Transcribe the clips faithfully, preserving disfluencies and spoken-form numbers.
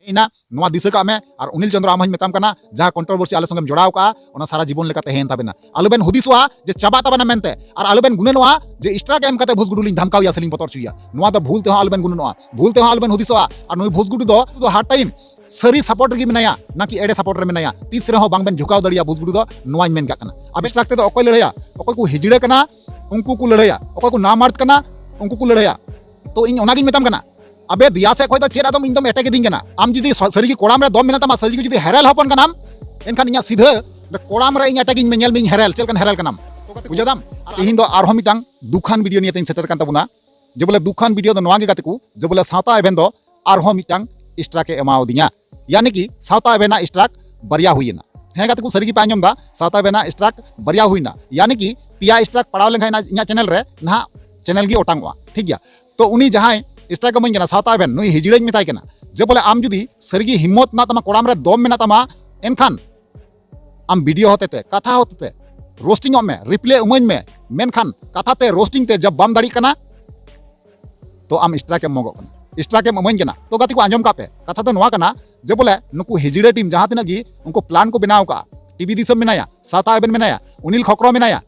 ᱮᱱᱟ, ᱱᱚᱣᱟ ᱫᱤᱥᱟᱹ ᱠᱟᱜ ᱢᱮ᱾ ᱟᱨ ᱚᱱᱤᱞ ᱪᱚᱸᱫᱽᱨᱚ, ᱟᱢ ᱦᱚᱸᱧ ᱢᱮᱛᱟᱢ ᱠᱟᱱᱟ, ᱡᱟᱦᱟᱸ ᱠᱚᱱᱴᱨᱳᱵᱷᱟᱨᱥᱤ ᱟᱞᱮ ᱥᱚᱸᱜᱮᱢ ᱡᱚᱲᱟᱣ ᱠᱟᱜᱼᱟ, ᱚᱱᱟ ᱥᱟᱨᱟ ᱡᱤᱵᱚᱱ ᱞᱮᱠᱟᱛᱮ ᱦᱮᱸᱭᱮᱱ ᱛᱟᱵᱮᱱᱟ᱾ ᱟᱞᱚᱵᱮᱱ ᱦᱩᱫᱤᱥᱚᱜᱼᱟ ᱡᱮ ᱪᱟᱵᱟᱜ ᱛᱟᱵᱮᱱᱟ ᱢᱮᱱᱛᱮ, ᱟᱨ ᱟᱞᱚᱵᱮᱱ ᱜᱩᱱᱟᱹᱱᱚᱜᱼᱟ ᱡᱮ ᱮᱥᱴᱨᱟᱠ ᱮᱢ ᱠᱟᱛᱮ ᱵᱷᱩᱥ ᱜᱩᱰᱩ ᱞᱤᱧ ᱫᱷᱟᱢᱠᱟᱣ ᱮᱭᱟ ᱥᱮ ᱞᱤᱧ ᱵᱚᱛᱚᱨ ᱦᱚᱪᱚᱭᱮᱭᱟ᱾ ᱱᱚᱣᱟ ᱫᱚ ᱵᱷᱩᱞ ᱛᱮᱦᱚᱸ ᱟᱞᱚᱵᱮᱱ ᱜᱩᱱᱟᱹᱱᱚᱜᱼᱟ, ᱵᱷᱩᱞ ᱛᱮᱦᱚᱸ ᱟᱞᱚᱵᱮᱱ ᱦᱩᱫᱤᱥᱚᱜᱼᱟ᱾ ᱟᱨ ᱱᱩᱭ ᱵᱷᱩᱥ ᱜᱩᱰᱩ ᱫᱚ, ᱫᱚ ᱦᱟᱨ ᱴᱟᱭᱤᱢ ᱥᱟᱹᱨᱤ ᱥᱟᱯᱳᱨᱴ ᱨᱮᱜᱮ ᱢᱮᱱᱟᱭᱟ, ᱱᱟᱠᱤ ᱮᱲᱮ ᱥᱟᱯᱳᱨᱴ ᱨᱮ ᱢᱮᱱᱟᱭᱟ, ᱛᱤᱥ ᱨᱮᱦᱚᱸ ᱵᱟᱝᱵᱮᱱ ᱡᱷᱩᱠᱟᱣ ᱫᱟᱲᱮᱭᱟᱜᱼᱟ ᱵᱷᱩᱥ ᱜᱩᱰᱩ ᱫᱚ, ᱱᱚᱣᱟᱧ ᱢᱮᱱ ᱠᱟᱜ ᱠᱟᱱᱟ᱾ ᱟᱵᱮ ᱮᱥᱴᱨᱟᱠ ᱛᱮᱫᱚ ᱚᱠᱚᱭ ᱞᱟᱹᱲᱦᱟᱹᱭᱟ? ᱚᱠᱚᱭ ᱠᱚ ᱦᱤᱡᱲᱟᱹ ᱠᱟᱱᱟ, ᱩᱱᱠᱩ ᱠᱚ ᱞᱟᱹᱲᱦᱟᱹᱭᱟ᱾ ᱚᱠᱚᱭ ᱠᱚ ᱱᱟᱢᱟᱨᱫ ᱠᱟᱱᱟ, ᱩᱱᱠᱩ ᱠᱚ ᱞᱟᱹᱲᱦᱟᱹᱭᱟ᱾ ᱛᱚ ᱤᱧ ᱚᱱᱟᱜᱤᱧ ᱢᱮᱛᱟᱢ ᱠᱟᱱᱟ, ᱟᱵᱮ ᱫᱮᱭᱟ ᱥᱮᱫ ᱠᱷᱚᱡ ᱫᱚ ᱪᱮᱫ ᱟᱫᱚᱢ ᱤᱧ ᱫᱚᱢ ᱮᱴᱮᱠ ᱤᱫᱤᱧ ᱠᱟᱱᱟ? ᱟᱢ ᱡᱩᱫᱤ ᱥᱟ-, ᱥᱟᱹᱨᱤ ᱜᱮ ᱠᱚᱲᱟᱢ ᱨᱮ ᱫᱚᱢ ᱢᱮᱱᱟᱜ ᱛᱟᱢᱟ, ᱥᱟᱹᱨᱤ ᱜᱮ ᱡᱩᱫᱤ ᱦᱮᱨᱮᱞ ᱦᱚᱯᱚᱱ ᱠᱟᱱᱟᱢ, ᱮᱱᱠᱷᱟᱱ ᱤᱧᱟᱹᱜ ᱥᱤᱫᱷᱟᱹ ᱠᱚᱲᱟᱢ ᱨᱮ ᱤᱧ ᱮᱴᱮᱠ ᱤᱧ ᱢᱮ, ᱧᱮᱞ ᱢᱮ ᱤᱧ ᱦᱮᱨᱮᱞ ᱪᱮᱫ ᱞᱮᱠᱟᱱ ᱦᱮᱨᱮᱞ ᱠᱟᱱᱟᱢ᱾ ᱵᱩᱡᱷᱟᱹᱣ ᱫᱟᱢ? ᱛᱮᱦᱮᱧ ᱫᱚ ᱟᱨᱦᱚᱸ ᱢᱤᱫᱴᱟᱝ ᱫᱩᱠᱷᱟᱱ ᱵᱷᱤᱰᱤᱭᱳ ᱱᱤᱭᱮ ᱛᱮᱧ ᱥᱮᱴᱮᱨ ᱠᱟᱱ ᱛᱟᱵᱚᱱᱟ᱾ ᱡᱮ ᱵᱚᱞᱮ ᱫᱩᱠᱷᱟᱱ ᱵᱷᱤᱰᱤᱭᱳ ᱫᱚ ᱱᱚᱣᱟ ᱜᱮ ᱜᱟᱛᱮ ᱠᱚ, ᱡᱮ ᱵᱚᱞᱮ ᱥᱟᱶᱛᱟ ᱮᱵᱷᱮᱱ ᱫᱚ ᱟᱨᱦᱚᱸ ᱢᱤᱫᱴᱟᱝ ᱮᱥᱴᱨᱟᱠ ᱮ ᱮᱢᱟᱣᱟᱫᱤᱧᱟ, ᱭᱟᱱᱤ ᱠᱤ ᱥᱟᱶᱛᱟ ᱮᱵᱷᱮᱱᱟᱜ ᱮᱥᱴᱨᱟᱠ ᱵᱟᱨᱭᱟ ᱦᱩᱭᱮᱱᱟ᱾ ᱦᱮᱸ ᱜᱟᱛᱮ ᱠᱚ, ᱥᱟᱹᱨᱤ ᱜᱮᱯᱮ ᱟᱸᱡᱚᱢ ᱫᱟ, ᱥᱟᱶᱛᱟ ᱮᱵᱷᱮᱱᱟᱜ ᱮᱥᱴᱨᱟᱠ ᱵᱟᱨᱭᱟ ᱦᱩᱭᱱᱟ, ᱭᱟᱱᱤ ᱠᱤ ᱯᱮᱭᱟ ᱮᱥᱴᱨᱟᱠ ᱯᱟᱲᱟᱣ ᱞᱮᱱᱠᱷᱟᱱ ᱤᱧᱟᱹᱜ ᱪᱮᱱᱮᱞ ᱨᱮ ᱱᱟᱦᱟᱜ ᱪᱮᱱᱮᱞ ᱜᱮ ᱚᱴᱟᱝᱚᱜᱼᱟ, ᱴᱷᱤᱠ ᱜᱮᱭᱟ᱾ ᱛᱚ ᱩᱱᱤ ᱡᱟᱦᱟᱸᱭ ᱮᱥᱴᱨᱟᱠ ᱮ ᱮᱢᱟᱹᱧ ᱠᱟᱱᱟ ᱥᱟᱶᱛᱟ ᱮᱵᱷᱮᱱ, ᱱᱩᱭ ᱦᱤᱡᱲᱟᱹᱧ ᱢᱮᱛᱟᱭ ᱠᱟᱱᱟ ᱡᱮ ᱵᱚᱞᱮ ᱟᱢ ᱡᱩᱫᱤ ᱥᱟᱹᱨᱤᱜᱮ ᱦᱤᱢᱢᱚᱛ ᱢᱮᱱᱟᱜ ᱛᱟᱢᱟ, ᱠᱚᱲᱟᱢ ᱨᱮ ᱫᱚᱢ ᱢᱮᱱᱟᱜ ᱛᱟᱢᱟ, ᱮᱱᱠᱷᱟᱱ ᱟᱢ ᱵᱷᱤᱰᱤᱭᱳ ᱦᱚᱛᱮᱛᱮ, ᱠᱟᱛᱷᱟ ᱦᱚᱛᱮᱛᱮ ᱨᱳᱥᱴᱤᱝ ᱚᱜ ᱢᱮ, ᱨᱤᱯᱞᱟᱭ ᱮᱢᱟᱹᱧ ᱢᱮ, ᱢᱮᱱᱠᱷᱟᱱ ᱠᱟᱛᱷᱟ ᱛᱮ ᱨᱳᱥᱴᱤᱝ ᱛᱮ ᱡᱟᱵ ᱵᱟᱢ ᱫᱟᱲᱮᱭᱟᱜ ᱠᱟᱱᱟ, ᱛᱚ ᱟᱢ ᱮᱥᱴᱨᱟᱠ ᱮᱢ ᱮᱢᱚᱜᱚᱜ ᱠᱟᱱᱟ, ᱮᱥᱴᱨᱟᱠ ᱮᱢ ᱮᱢᱟᱹᱧ ᱠᱟᱱᱟ᱾ ᱛᱚ ᱜᱟᱛᱮ ᱠᱚ ᱟᱸᱡᱚᱢ ᱠᱟᱜ ᱯᱮ, ᱠᱟᱛᱷᱟ ᱫᱚ ᱱᱚᱣᱟ ᱠᱟᱱᱟ ᱡᱮ ᱵᱚᱞᱮ ᱱᱩᱠᱩ ᱦᱤᱡᱲᱟᱹ ᱴᱤᱢ ᱡᱟᱦᱟᱸ ᱛᱤᱱᱟᱹᱜ ᱜᱮ ᱩᱱᱠᱩ ᱯᱞᱟᱱ ᱠᱚ ᱵᱮᱱᱟᱣ ᱠᱟᱜᱼᱟ, ᱴᱤᱵᱷᱤ ᱫᱤᱥᱚᱢ ᱢᱮᱱᱟᱭᱟ, ᱥᱟᱶᱛᱟ ᱮᱵᱷᱮᱱ ᱢᱮᱱᱟᱭᱟ, ᱚᱱᱤᱞ ᱠᱷᱚᱠᱨᱚ ᱢᱮᱱᱟᱭᱟ,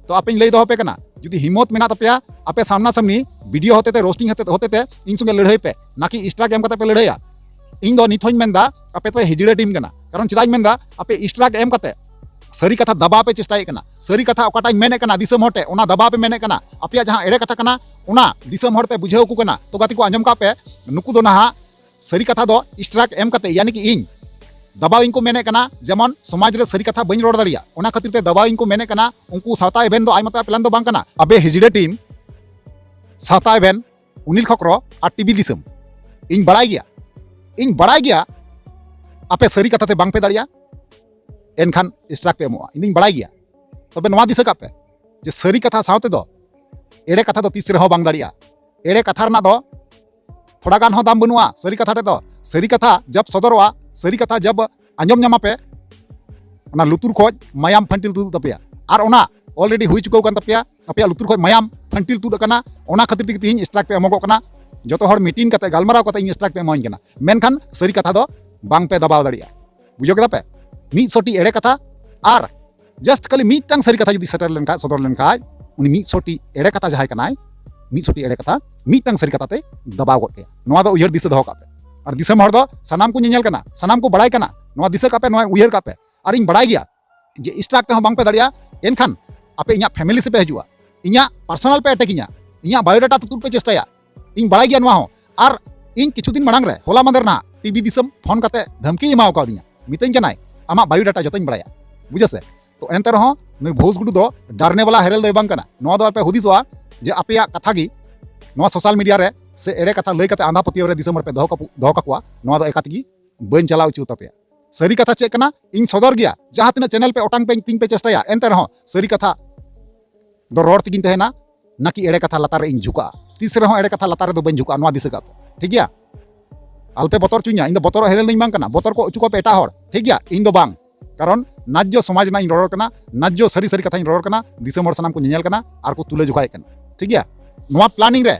ᱛᱚ ᱟᱯᱮᱧ ᱞᱟᱹᱭ ᱫᱚᱦᱚ ᱯᱮ ᱠᱟᱱᱟ, ᱡᱩᱫᱤ ᱦᱤᱢᱢᱚᱛ ᱢᱮᱱᱟᱜ ᱛᱟᱯᱮᱭᱟ ᱟᱯᱮ ᱥᱟᱢᱱᱟ ᱥᱟᱢᱱᱤ ᱵᱷᱤᱰᱤᱭᱳ ᱦᱚᱛᱮᱛᱮ, ᱨᱳᱥᱴᱤᱝ ᱦᱚᱛᱮᱛᱮ, ᱦᱚᱛᱮᱛᱮ ᱤᱧ ᱥᱚᱸᱜᱮ ᱞᱟᱹᱲᱦᱟᱹᱭ ᱯᱮ, ᱱᱟᱠᱤ ᱮᱥᱴᱨᱟᱠ ᱮᱢ ᱠᱟᱛᱮ ᱯᱮ ᱞᱟᱹᱲᱦᱟᱹᱭᱟ᱾ ᱤᱧ ᱫᱚ ᱱᱤᱛ ᱦᱚᱸᱧ ᱢᱮᱱᱫᱟ ᱟᱯᱮ ᱫᱚ ᱦᱤᱡᱲᱟᱹ ᱴᱤᱢ ᱠᱟᱱᱟ᱾ ᱠᱟᱨᱚᱱ ᱪᱮᱫᱟᱜ ᱤᱧ ᱢᱮᱱᱫᱟ, ᱟᱯᱮ ᱮᱥᱴᱨᱟᱠ ᱮᱢ ᱠᱟᱛᱮ ᱥᱟᱹᱨᱤ ᱠᱟᱛᱷᱟ ᱫᱟᱵᱟᱣ ᱯᱮ ᱪᱮᱥᱴᱟᱭᱮᱫ ᱠᱟᱱᱟ, ᱥᱟᱹᱨᱤ ᱠᱟᱛᱷᱟ ᱚᱠᱟᱴᱟᱜ ᱤᱧ ᱢᱮᱱᱮᱫ ᱠᱟᱱᱟ ᱫᱤᱥᱚᱢ ᱦᱚᱲ ᱴᱷᱮᱱ, ᱚᱱᱟ ᱫᱟᱵᱟᱣ ᱯᱮ ᱢᱮᱱᱮᱫ ᱠᱟᱱᱟ᱾ ᱟᱯᱮᱭᱟᱜ ᱡᱟᱦᱟᱸ ᱮᱲᱮ ᱠᱟᱛᱷᱟ ᱠᱟᱱᱟ, ᱚᱱᱟ ᱫᱤᱥᱚᱢ ᱦᱚᱲ ᱯᱮ ᱵᱩᱡᱷᱟᱹᱣ ᱟᱠᱚ ᱠᱟᱱᱟ᱾ ᱛᱚ ᱜᱟᱛᱮ ᱠᱚ ᱟᱸᱡᱚᱢ ᱠᱟᱜ ᱯᱮ, ᱱᱩᱠᱩ ᱫᱚ ᱱᱟᱦᱟᱜ ᱥᱟᱹᱨᱤ ᱠᱟᱛᱷᱟ ᱫᱚ ᱮᱥᱴᱨᱟᱠ ᱮᱢ ᱠᱟᱛᱮ, ᱭᱟᱱᱤ ᱠᱤ ᱤᱧ ᱫᱟᱵᱟᱣ ᱤᱧ ᱠᱚ ᱢᱮᱱᱮᱫ ᱠᱟᱱᱟ, ᱡᱮᱢᱚᱱ ᱥᱚᱢᱟᱡᱽ ᱨᱮ ᱥᱟᱹᱨᱤ ᱠᱟᱛᱷᱟ ᱵᱟᱹᱧ ᱨᱚᱲ ᱫᱟᱲᱮᱭᱟᱜ, ᱚᱱᱟ ᱠᱷᱟᱹᱛᱤᱨ ᱛᱮ ᱫᱟᱵᱟᱣ ᱤᱧ ᱠᱚ ᱢᱮᱱᱮᱫ ᱠᱟᱱᱟ᱾ ᱩᱱᱠᱩ ᱥᱟᱶᱛᱟ ᱮᱵᱷᱮᱱ ᱫᱚ ᱟᱭ ᱢᱟᱛᱚ ᱯᱞᱟᱱ ᱫᱚ ᱵᱟᱝ ᱠᱟᱱᱟ᱾ ᱟᱵᱮ ᱦᱤᱡᱲᱟᱹ ᱴᱤᱢ, ᱥᱟᱶᱛᱟ ᱮᱵᱷᱮᱱ, ᱚᱱᱤᱞ ᱠᱷᱚᱠᱨᱚ ᱟᱨ ᱴᱤᱵᱷᱤ ᱫᱤᱥᱚᱢ, ᱤᱧ ᱵᱟᱲᱟᱭ ᱜᱮᱭᱟ, ᱤᱧ ᱵᱟᱲᱟᱭ ᱜᱮᱭᱟ ᱟᱯᱮ ᱥᱟᱹᱨᱤ ᱠᱟᱛᱷᱟ ᱛᱮ ᱵᱟᱝ ᱯᱮ ᱫᱟᱲᱮᱭᱟᱜᱼᱟ, ᱮᱱᱠᱷᱟᱱ ᱮᱥᱴᱨᱟᱠ ᱯᱮ ᱮᱢᱚᱜᱼᱟ, ᱤᱧ ᱫᱩᱧ ᱵᱟᱲᱟᱭ ᱜᱮᱭᱟ᱾ ᱛᱚᱵᱮ ᱱᱚᱣᱟ ᱫᱤᱥᱟᱹ ᱠᱟᱜ ᱯᱮ ᱡᱮ ᱥᱟᱹᱨᱤ ᱠᱟᱛᱷᱟ ᱥᱟᱶ ᱛᱮᱫᱚ ᱮᱲᱮ ᱠᱟᱛᱷᱟ ᱫᱚ ᱛᱤᱥ ᱨᱮᱦᱚᱸ ᱵᱟᱝ ᱫᱟᱲᱮᱭᱟᱜᱼᱟ᱾ ᱮᱲᱮ ᱠᱟᱛᱷᱟ ᱨᱮᱱᱟᱜ ᱫᱚ ᱛᱷᱚᱲᱟ ᱜᱟᱱ ᱦᱚᱸ ᱫᱟᱢ ᱵᱟᱹᱱᱩᱜᱼᱟ᱾ ᱥᱟᱹᱨᱤ ᱠᱟᱛᱷᱟ ᱨᱮᱫᱚ, ᱥᱟᱹᱨᱤ ᱠᱟᱛᱷᱟ ᱡᱟᱵ ᱥᱚᱫᱚᱨᱚᱜᱼᱟ, ᱥᱟᱹᱨᱤ ᱠᱟᱛᱷᱟ ᱡᱟᱵ ᱟᱸᱡᱚᱢ ᱧᱟᱢᱟ ᱯᱮ, ᱚᱱᱟ ᱞᱩᱛᱩᱨ ᱠᱷᱚᱡ ᱢᱟᱭᱟᱢ ᱯᱷᱟᱹᱱᱴᱤᱞ ᱛᱩᱫᱩᱜ ᱛᱟᱯᱮᱭᱟ᱾ ᱟᱨ ᱚᱱᱟ already ᱦᱩᱭ ᱪᱩᱠᱟᱹᱣ ᱠᱟᱱ ᱛᱟᱯᱮᱭᱟ, ᱟᱯᱮᱭᱟᱜ ᱞᱩᱛᱩᱨ ᱠᱷᱚᱡ ᱢᱟᱭᱟᱢ ᱯᱷᱟᱹᱱᱴᱤᱞ ᱛᱩᱫ ᱟᱠᱟᱱᱟ᱾ ᱚᱱᱟ ᱠᱷᱟᱹᱛᱤᱨ ᱛᱮᱜᱮ ᱛᱤᱦᱤᱧ ᱮᱥᱴᱨᱟᱠ ᱯᱮ ᱮᱢᱚᱜᱚᱜ ᱠᱟᱱᱟ᱾ ᱡᱚᱛᱚ ᱦᱚᱲ ᱢᱤᱴᱤᱝ ᱠᱟᱛᱮ ᱜᱟᱞᱢᱟᱨᱟᱣ ᱠᱟᱛᱮ ᱤᱧ ᱥᱴᱨᱟᱭᱤᱠ ᱯᱮ ᱮᱢᱟᱣᱟᱹᱧ ᱠᱟᱱᱟ, ᱢᱮᱱᱠᱷᱟᱱ ᱥᱟᱹᱨᱤ ᱠᱟᱛᱷᱟ ᱫᱚ ᱵᱟᱝ ᱯᱮ ᱫᱟᱵᱟᱣ ᱫᱟᱲᱮᱭᱟᱜᱼᱟ᱾ ᱵᱩᱡᱷᱟᱹᱣ ᱠᱮᱫᱟ ᱯᱮ? ᱢᱤᱫ ᱥᱚᱴᱤ ᱮᱲᱮ ᱠᱟᱛᱷᱟ ᱟᱨ ᱡᱟᱥᱴ ᱠᱷᱟᱹᱞᱤ ᱢᱤᱫᱴᱟᱝ ᱥᱟᱹᱨᱤ ᱠᱟᱛᱷᱟ ᱡᱩᱫᱤ ᱥᱮᱴᱮᱨ ᱞᱮᱱᱠᱷᱟᱡ, ᱥᱚᱫᱚᱨ ᱞᱮᱱᱠᱷᱟᱡ, ᱩᱱᱤ ᱢᱤᱫ ᱥᱚᱴᱤ ᱮᱲᱮ ᱠᱟᱛᱷᱟ ᱡᱟᱦᱟᱸᱭ ᱠᱟᱱᱟᱭ, ᱢᱤᱫ ᱥᱚᱴᱤ ᱮᱲᱮ ᱠᱟᱛᱷᱟ ᱢᱤᱫᱴᱟᱝ ᱥᱟᱹᱨᱤ ᱠᱟᱛᱷᱟ ᱛᱮ ᱫᱟᱵᱟᱣ ᱜᱚᱫ ᱠᱟᱭᱟ᱾ ᱱᱚᱣᱟ ᱫᱚ ᱩᱭᱦᱟᱹᱨ ᱫᱤᱥᱟᱹ ᱫᱚᱦᱚ ᱠᱟᱜ ᱯᱮ᱾ ᱟᱨ ᱫᱤᱥᱚᱢ ᱦᱚᱲ ᱫᱚ ᱥᱟᱱᱟᱢ ᱠᱚ ᱧᱮᱧᱮᱞ ᱠᱟᱱᱟ, ᱥᱟᱱᱟᱢ ᱠᱚ ᱵᱟᱲᱟᱭ ᱠᱟᱱᱟ᱾ ᱱᱚᱣᱟ ᱫᱤᱥᱟᱹ ᱠᱟᱜ ᱯᱮ, ᱱᱚᱣᱟ ᱩᱭᱦᱟᱹᱨ ᱠᱟᱜ ᱯᱮ᱾ ᱟᱨ ᱤᱧ ᱵᱟᱲᱟᱭ ᱜᱮᱭᱟ ᱡᱮ ᱥᱴᱨᱟᱭᱤᱠ ᱛᱮᱦᱚᱸ ᱵᱟᱝ ᱯᱮ ᱫᱟᱲᱮᱭᱟᱜᱼᱟ, ᱮᱱᱠᱷᱟᱱ ᱟᱯᱮ ᱤᱧᱟᱹᱜ ᱯᱷᱮᱢᱤᱞᱤ ᱥᱮᱫ ᱯᱮ ᱦᱤᱡᱩᱜᱼᱟ, ᱤᱧᱟᱹᱜ ᱯᱟᱨᱥᱚᱱᱟᱞ ᱯᱮ ᱮᱴᱮᱠ ᱤᱧᱟ, ᱤᱧᱟᱹᱜ ᱵᱟᱭᱳᱰᱟᱴᱟ ᱛᱩᱛᱩᱨ ᱯᱮ ᱪᱮᱥᱴᱟᱭᱟ᱾ ᱤᱧ ᱵᱟᱲᱟᱭ ᱜᱮᱭᱟ ᱱᱚᱣᱟ ᱦᱚᱸ᱾ ᱟᱨ ᱤᱧ ᱠᱤᱪᱷᱩ ᱫᱤᱱ ᱢᱟᱲᱟᱝ ᱨᱮ, ᱦᱚᱞᱟ ᱢᱟᱫᱷᱮᱨ ᱱᱟᱦᱟᱜ, ᱴᱤᱵᱷᱤ ᱫᱤᱥᱚᱢ ᱯᱷᱳᱱ ᱠᱟᱛᱮ ᱫᱷᱟᱢᱠᱤ ᱮᱢᱟᱣ ᱠᱟᱣᱫᱤᱧᱟ, ᱢᱤᱛᱟᱹᱧ ᱠᱟᱱᱟᱭ, "ᱟᱢᱟᱜ ᱵᱟᱭᱳᱰᱟᱴᱟ ᱡᱚᱛᱚᱧ ᱵᱟᱲᱟᱭᱟ", ᱵᱩᱡᱷᱟᱹᱣ ᱥᱮ᱾ ᱛᱚ ᱮᱱᱛᱮ ᱨᱮᱦᱚᱸ ᱱᱩᱭ ᱵᱷᱩᱥ ᱜᱩᱰᱩ ᱫᱚ ᱰᱟᱨᱱᱮ ᱵᱟᱞᱟ ᱦᱮᱨᱮᱞ ᱫᱚᱭ ᱵᱟᱝ ᱠᱟᱱᱟ᱾ ᱱᱚᱣᱟ ᱫᱚ ᱟᱯᱮ ᱦᱩᱫᱤᱥᱚᱜᱼᱟ ᱡᱮ ᱟᱯᱮᱭᱟᱜ ᱠᱟᱛᱷᱟ ᱜᱮ ᱱᱚᱣᱟ ᱥᱳᱥᱟᱞ ᱢᱤᱰᱤᱭᱟ ᱨᱮ ᱥᱮ ᱮᱲᱮ ᱠᱟᱛᱷᱟ ᱞᱟᱹᱭ ᱠᱟᱛᱮ ᱟᱸᱫᱷᱟ ᱯᱟᱹᱛᱭᱟᱹᱣ ᱨᱮ ᱫᱤᱥᱚᱢ ᱦᱚᱲ ᱯᱮ ᱫᱚᱦᱚ ᱠᱟᱠᱚ-, ᱫᱚᱦᱚ ᱠᱟᱠᱚᱣᱟ, ᱱᱚᱣᱟ ᱫᱚ ᱮᱠᱟᱛ ᱜᱮ ᱵᱟᱹᱧ ᱪᱟᱞᱟᱣ ᱦᱚᱪᱚ ᱛᱟᱯᱮᱭᱟ᱾ ᱥᱟᱹᱨᱤ ᱠᱟᱛᱷᱟ ᱪᱮᱫ ᱠᱟᱱᱟ, ᱤᱧ ᱥᱚᱫᱚᱨ ᱜᱮᱭᱟ, ᱡᱟᱦᱟᱸ ᱛᱤᱱᱟᱹᱜ ᱪᱮᱱᱮᱞ ᱯᱮ ᱚᱴᱟᱝ ᱯᱮ, ᱛᱤᱧ ᱯᱮ ᱪᱮᱥᱴᱟᱭᱟ, ᱮᱱᱛᱮ ᱨᱮᱦᱚᱸ ᱥᱟᱹᱨᱤ ᱠᱟᱛᱷᱟ ᱫᱚ ᱨᱚᱲ ᱛᱮᱜᱤᱧ ᱛᱟᱦᱮᱱᱟ, ᱱᱟᱠᱤ ᱮᱲᱮ ᱠᱟᱛᱷᱟ ᱞᱟᱛᱟᱨ ᱨᱮ ᱤᱧ ᱡᱷᱩᱠᱟᱜᱼᱟ᱾ ᱛᱤᱥ ᱨᱮᱦᱚᱸ ᱮᱲᱮ ᱠᱟᱛᱷᱟ ᱞᱟᱛᱟᱨ ᱨᱮᱫᱚ ᱵᱟᱹᱧ ᱡᱷᱩᱠᱟᱜᱼᱟ, ᱱᱚᱣᱟ ᱫᱤᱥᱟᱹ ᱠᱟᱜ ᱯᱮ, ᱴᱷᱤᱠ ᱜᱮᱭᱟ? ᱟᱞᱯᱮ ᱵᱚᱛᱚᱨ ᱦᱚᱪᱚᱧᱟ, ᱤᱧ ᱫᱚ ᱵᱚᱛᱚᱨᱚᱜ ᱦᱮᱨᱮᱞ ᱫᱚᱧ ᱵᱟᱝ ᱠᱟᱱᱟ, ᱵᱚᱛᱚᱨ ᱠᱚ ᱦᱚᱪᱚ ᱠᱚᱣᱟ ᱯᱮ ᱮᱴᱟᱜ ᱦᱚᱲ, ᱴᱷᱤᱠ ᱜᱮᱭᱟ? ᱤᱧ ᱫᱚ ᱵᱟᱝ, ᱠᱟᱨᱚᱱ ᱱᱟᱡᱽᱡᱚ ᱥᱚᱢᱟᱡᱽ ᱨᱮᱱᱟᱜ ᱤᱧ ᱨᱚᱲ ᱠᱟᱱᱟ, ᱱᱟᱡᱽᱡᱚ ᱥᱟᱹᱨᱤ ᱥᱟᱹᱨᱤ ᱠᱟᱛᱷᱟᱧ ᱨᱚᱲ ᱠᱟᱱᱟ, ᱫᱤᱥᱚᱢ ᱦᱚᱲ ᱥᱟᱱᱟᱢ ᱠᱚ ᱧᱮᱧᱮᱞ ᱠᱟᱱᱟ ᱟᱨ ᱠᱚ ᱛᱩᱞᱟᱹ ᱡᱚᱠᱷᱟᱭᱮᱫ ᱠᱟᱱᱟ, ᱴᱷᱤᱠ ᱜᱮᱭᱟ? ᱱᱚᱣᱟ ᱯᱞᱟᱱᱤᱝ ᱨᱮ,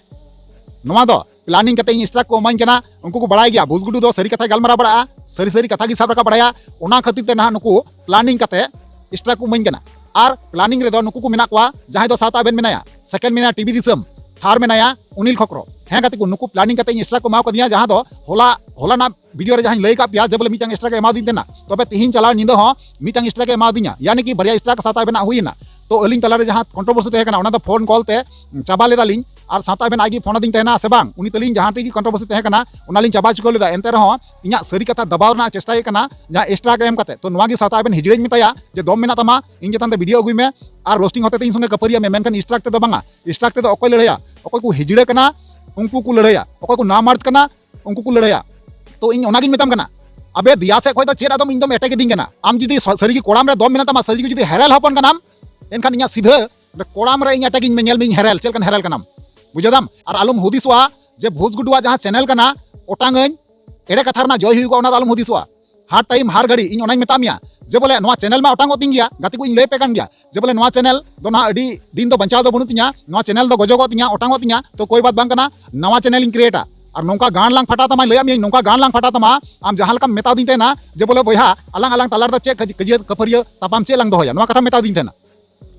ᱱᱚᱣᱟ ᱫᱚ ᱯᱞᱟᱱᱤᱝ ᱠᱟᱛᱮ ᱤᱧ ᱥᱴᱨᱟᱭᱤᱠ ᱠᱚ ᱮᱢᱟᱹᱧ ᱠᱟᱱᱟ, ᱩᱱᱠᱩ ᱠᱚ ᱵᱟᱲᱟᱭ ᱜᱮᱭᱟ, ᱵᱷᱩᱥ ᱜᱩᱰᱩ ᱫᱚ ᱥᱟᱹᱨᱤ ᱠᱟᱛᱷᱟᱭ ᱜᱟᱞᱢᱟᱨᱟᱣ ᱵᱟᱲᱟᱜᱼᱟ, ᱥᱟᱹᱨᱤ ᱥᱟᱹᱨᱤ ᱠᱟᱛᱷᱟ ᱜᱮ ᱥᱟᱵ ᱨᱟᱠᱟᱵ ᱵᱟᱲᱟᱭᱟ, ᱚᱱᱟ ᱠᱷᱟᱹᱛᱤᱨ ᱛᱮ ᱱᱟᱦᱟᱜ ᱱᱩᱠᱩ ᱯᱞᱟᱱᱤᱝ ᱠᱟᱛᱮ ᱥᱴᱨᱟᱭᱤᱠ ᱠᱚ ᱮᱢᱟᱹᱧ ᱠᱟᱱᱟ᱾ ᱟᱨ ᱯᱞᱟᱱᱤᱝ ᱨᱮᱫᱚ ᱱᱩᱠᱩ ᱠᱚ ᱢᱮᱱᱟᱜ ᱠᱚᱣᱟ, ᱡᱟᱦᱟᱸᱭ ᱫᱚ ᱥᱟᱶᱛᱟ ᱟᱵᱮᱱ ᱢᱮᱱᱟᱭᱟ, ᱥᱮᱠᱮᱱᱰ ᱢᱮᱱᱟᱭᱟ ᱴᱤᱵᱷᱤ ᱫᱤᱥᱚᱢ, ᱛᱷᱟᱨᱰ ᱢᱮᱱᱟᱭᱟ ᱚᱱᱤᱞ ᱠᱷᱚᱠᱨᱚ᱾ ᱦᱮᱸ ᱜᱟᱛᱮ ᱠᱚ, ᱱᱩᱠᱩ ᱯᱞᱟᱱᱤᱝ ᱠᱟᱛᱮ ᱤᱧ ᱥᱴᱨᱟᱭᱤᱠ ᱠᱚ ᱮᱢᱟᱣ ᱠᱟᱫᱤᱧᱟ, ᱡᱟᱦᱟᱸ ᱫᱚ ᱦᱚᱞᱟ, ᱦᱚᱞᱟᱱᱟᱜ ᱵᱷᱤᱰᱤᱭᱳ ᱨᱮ ᱡᱟᱦᱟᱸᱧ ᱞᱟᱹᱭ ᱠᱟᱜ ᱯᱮᱭᱟ ᱡᱮ ᱵᱚᱞᱮ ᱢᱤᱫᱴᱟᱝ ᱥᱴᱨᱟᱭᱤᱠ ᱮ ᱮᱢᱟᱣᱫᱤᱧ ᱛᱟᱦᱮᱱᱟ, ᱛᱚᱵᱮ ᱛᱤᱦᱤᱧ ᱪᱟᱞᱟᱣ ᱧᱤᱫᱟᱹ ᱦᱚᱸ ᱢᱤᱫᱴᱟᱝ ᱥᱴᱨᱟᱭᱤᱠ ᱮ ᱮᱢᱟᱣᱫᱤᱧᱟ, ᱭᱟᱱᱤ ᱠᱤ ᱵᱟᱨᱭᱟ ᱥᱴᱨᱟᱭᱤᱠ ᱥᱟᱶᱛᱟ ᱟᱵᱮᱱᱟᱜ ᱦᱩᱭᱮᱱᱟ᱾ ᱛᱚ ᱟᱹᱞᱤᱧ ᱛᱟᱞᱟᱨᱮ ᱡᱟᱦᱟᱸ ᱠᱚᱱᱴᱨᱳᱵᱷᱟᱨᱥᱤ ᱛᱟᱦᱮᱸ ᱠᱟᱱᱟ, ᱚᱱᱟ ᱫᱚ ᱯᱷᱳᱱ ᱠᱚᱞ ᱛᱮ ᱪᱟᱵᱟ ᱞᱮᱫᱟᱞᱤᱧ, ᱟᱨ ᱥᱟᱶᱛᱟ ᱟᱵᱮᱱ ᱟᱡ ᱜᱮ ᱯᱷᱳᱱ ᱟᱹᱫᱤᱧ ᱛᱟᱦᱮᱱᱟ ᱥᱮ ᱵᱟᱝ, ᱩᱱᱤ ᱛᱟᱹᱞᱤᱧ ᱡᱟᱦᱟᱸ ᱴᱷᱮᱡ ᱜᱮ ᱠᱚᱱᱴᱨᱳᱵᱷᱟᱨᱥᱤ ᱛᱟᱦᱮᱸ ᱠᱟᱱᱟ, ᱚᱱᱟᱞᱤᱧ ᱪᱟᱵᱟ ᱦᱚᱪᱚ ᱞᱮᱫᱟ᱾ ᱮᱱᱛᱮ ᱨᱮᱦᱚᱸ ᱤᱧᱟᱹᱜ ᱥᱟᱹᱨᱤ ᱠᱟᱛᱷᱟ ᱫᱟᱵᱟᱣ ᱨᱮᱱᱟᱜ ᱪᱮᱥᱴᱟᱭᱮᱫ ᱠᱟᱱᱟ, ᱡᱟᱦᱟᱸ ᱥᱴᱨᱟᱭᱤᱠ ᱮ ᱮᱢ ᱠᱟᱛᱮ᱾ ᱛᱚ ᱱᱚᱣᱟ ᱜᱮ ᱥᱟᱶᱛᱟ ᱟᱵᱮᱱ ᱦᱤᱡᱲᱟᱹᱧ ᱢᱮᱛᱟᱭᱟ ᱡᱮ ᱫᱚᱢ ᱢᱮᱱᱟᱜ ᱛᱟᱢᱟ, ᱤᱧ ᱪᱮᱛᱟᱱ ᱛᱮ ᱵᱷᱤᱰᱤᱭᱳ ᱟᱹᱜᱩᱭ ᱢᱮ ᱟᱨ ᱨᱳᱥᱴᱤᱝ ᱦᱚᱛᱮ ᱛᱮ ᱤᱧ ᱥᱚᱸᱜᱮ ᱠᱷᱟᱹᱯᱟᱹᱨᱤᱭᱟᱜ ᱢᱮ, ᱢᱮᱱᱠᱷᱟᱱ ᱥᱴᱨᱟᱭᱤᱠ ᱛᱮᱫᱚ ᱵᱟᱝᱟ᱾ ᱥᱴᱨᱟᱭᱤᱠ ᱛᱮᱫᱚ ᱚᱠᱚᱭ ᱞᱟᱹᱲᱦᱟᱹᱭᱟ? ᱚᱠᱚᱭ ᱠᱚ ᱦᱤᱡᱲᱟᱹ ᱠᱟᱱᱟ, ᱩᱱᱠᱩ ᱠᱚ ᱞᱟᱹᱲᱦᱟᱹᱭᱟ᱾ ᱚᱠᱚᱭ ᱠᱚ ᱱᱟᱢᱟᱨᱫ ᱠᱟᱱᱟ, ᱩᱱᱠᱩ ᱠᱚ ᱞᱟᱹᱲᱦᱟᱹᱭᱟ᱾ ᱛᱚ ᱤᱧ ᱚᱱᱟᱜᱤᱧ ᱢᱮᱛᱟᱢ ᱠᱟᱱᱟ, ᱟᱵᱮ ᱫᱮᱭᱟ ᱥᱮᱫ ᱠᱷᱚᱡ ᱫᱚ ᱪᱮᱫ ᱟᱫᱚᱢ ᱤᱧ ᱫᱚᱢ ᱮᱴᱮᱠ ᱤᱫᱤᱧ ᱠᱟᱱᱟ? ᱟᱢ ᱡᱩᱫᱤ ᱥᱟ-, ᱥᱟᱹᱨᱤ ᱜᱮ ᱠᱚᱲᱟᱢ ᱨᱮ ᱫᱚᱢ ᱢᱮᱱᱟᱜ ᱛᱟᱢᱟ, ᱥᱟᱹᱨᱤ ᱜᱮ ᱡᱩᱫᱤ ᱦᱮᱨᱮᱞ ᱦᱚᱯᱚᱱ ᱠᱟᱱᱟᱢ, ᱮᱱᱠᱷᱟᱱ ᱤᱧᱟᱹᱜ ᱥᱤᱫᱷᱟᱹ ᱚᱸᱰᱮ ᱠᱚᱲᱟᱢ ᱨᱮ ᱤᱧ ᱮᱴᱮᱠ ᱤᱧ ᱢᱮ, ᱧᱮᱞ ᱢᱮ ᱤᱧ ᱦᱮᱨᱮᱞ, ᱪᱮᱫ ᱞᱮᱠᱟᱱ ᱦᱮᱨᱮᱞ ᱠᱟᱱᱟᱢ, ᱵᱩᱡᱷᱟᱹᱣ ᱫᱟᱢ? ᱟᱨ ᱟᱞᱚᱢ ᱦᱩᱫᱤᱥᱚᱜᱼᱟ ᱡᱮ ᱵᱷᱩᱥ ᱜᱩᱰᱩᱣᱟᱜ ᱡᱟᱦᱟᱸ ᱪᱮᱱᱮᱞ ᱠᱟᱱᱟ, ᱚᱴᱟᱝᱟᱹᱧ, ᱮᱲᱮ ᱠᱟᱛᱷᱟ ᱨᱮᱱᱟᱜ ᱡᱚᱭ ᱦᱩᱭᱩᱜᱼᱟ, ᱚᱱᱟ ᱫᱚ ᱟᱞᱚᱢ ᱦᱩᱫᱤᱥᱚᱜᱼᱟ᱾ ᱦᱟᱨ ᱴᱟᱭᱤᱢ ᱦᱟᱨ ᱜᱷᱟᱹᱲᱤ ᱤᱧ ᱚᱱᱟᱧ ᱢᱮᱛᱟᱜ ᱢᱮᱭᱟ ᱡᱮ ᱵᱚᱞᱮ ᱱᱚᱣᱟ ᱪᱮᱱᱮᱞ ᱢᱟ ᱚᱴᱟᱝᱚᱜ ᱛᱤᱧ ᱜᱮᱭᱟ, ᱜᱟᱛᱮ ᱠᱚ ᱤᱧ ᱞᱟᱹᱭ ᱯᱮ ᱠᱟᱱ ᱜᱮᱭᱟ ᱡᱮ ᱵᱚᱞᱮ ᱱᱚᱣᱟ ᱪᱮᱱᱮᱞ ᱫᱚ ᱱᱟᱦᱟᱜ ᱟᱹᱰᱤ ᱫᱤᱱ ᱫᱚ ᱵᱟᱧᱪᱟᱣ ᱫᱚ ᱵᱟᱹᱱᱩᱜ ᱛᱤᱧᱟ, ᱱᱚᱣᱟ ᱪᱮᱱᱮᱞ ᱫᱚ ᱜᱚᱡᱚᱜᱚᱜ ᱛᱤᱧᱟ, ᱚᱴᱟᱝᱚᱜ ᱛᱤᱧᱟ, ᱛᱚ ᱠᱳᱭ ᱵᱟᱛ ᱵᱟᱝ ᱠᱟᱱᱟ, ᱱᱟᱣᱟ ᱪᱮᱱᱮᱞ ᱤᱧ ᱠᱨᱤᱭᱮᱴᱟ᱾ ᱟᱨ ᱱᱚᱝᱠᱟ ᱜᱟᱱ ᱞᱟᱝ ᱯᱷᱟᱴᱟᱣ ᱛᱟᱢᱟ, ᱞᱟᱹᱭᱟᱜ ᱢᱤᱭᱟᱹᱧ, ᱱᱚᱝᱠᱟ ᱜᱟᱱ ᱞᱟᱝ ᱯᱷᱟᱴᱟᱣ ᱛᱟᱢᱟ, ᱟᱢ ᱡᱟᱦᱟᱸ ᱞᱮᱠᱟᱢ ᱢᱮᱛᱟᱣ ᱫᱤᱧ ᱛᱟᱦᱮᱱᱟ ᱡᱮ ᱵᱚᱞᱮ ᱵᱚᱭᱦᱟ ᱟᱞᱟᱝ ᱟᱞᱟᱝ ᱛᱟᱞᱟ ᱨᱮᱫᱚ ᱪᱮᱫ ᱠᱟᱹᱡ-, ᱠᱟᱹᱡᱤᱭᱟᱹ ᱠᱟᱹᱯᱷᱟᱹᱨᱤᱭᱟᱹ ᱛᱟᱯᱟᱢ ᱪᱮᱫ ᱞᱟᱝ ᱫᱚᱦᱚᱭᱟ, ᱱᱚᱣᱟ ᱠᱟᱛᱷᱟᱢ ᱢᱮᱛᱟᱣ ᱫᱤᱧ ᱛᱟᱦᱮᱱᱟ,